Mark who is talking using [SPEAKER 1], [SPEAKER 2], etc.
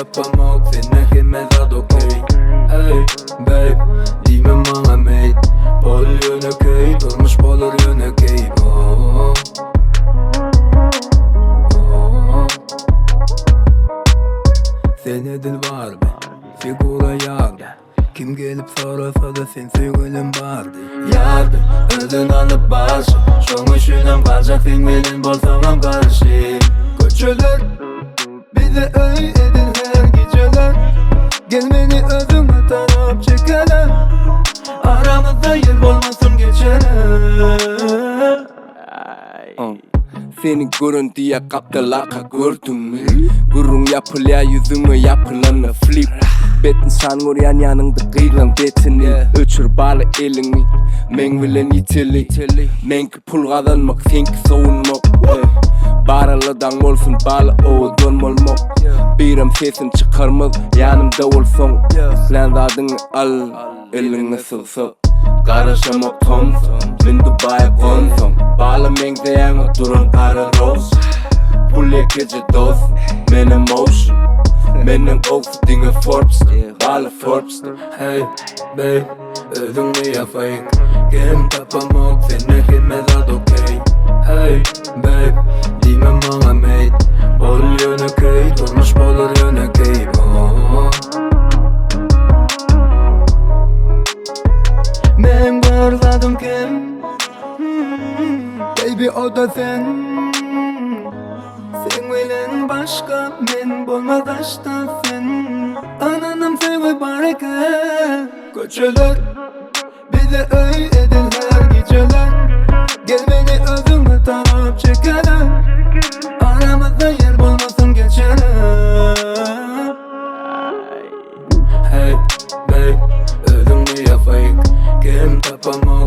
[SPEAKER 1] tapamok Sende hemme zat okey Hey babe diýme maňa mate Bol ýönekeý durmuş bolar ýönekeý oh. Oh. Sen edil Barbie Figura ýagda Kim gelip sorasa-da sen söýgülim bardy Ýardy özün alyp barşy Şoň üçinem galjak sen bilen bolsaňam garşy Köçeler bize öý edil her gijeler Gel meni özüňe tarap çekele Aramyzda ýer bolmasyn geçere
[SPEAKER 2] Seni gören diýýä gapdalaka gördüňmi Gürrüň ýapylýa ýüzüňe ýapylanda flip Bet nyşan görýän ýanyňda gyzlaň betini Öçür bala eliňi meň bilen ýiteli Meňki pul gazanmak seňki sowunmak Bar aladaň bolsun bala owadan bolmak Birem sesini çykarmaz ýanymda bolsaň Islän zadyňy al Eliňe sygsa Garaşamok tomsa Men Dubaýa gonsam Bala meňzeýäň oturan gara roz Pul ýekeje dost Men emotion Menden gowsy diňe Forbes Bala Forbes
[SPEAKER 1] Hey babe özüň niýe fake Kem tapamok sende hemme zat okey Hey babe diýme maňa mate Bol ýönekeý durmuş bolar ýönekeý oh. Men bir zadym kem Baby o da sen Sen bilen başga men bolmaz daşda sen Ynandym söýgi bar eken Köçeler bize öý edil her gijeler Gel meni özüňe tarap çekele Aramyzda ýer bolmasyn geçere Hey babe özüň niýe fake Kem tapamok.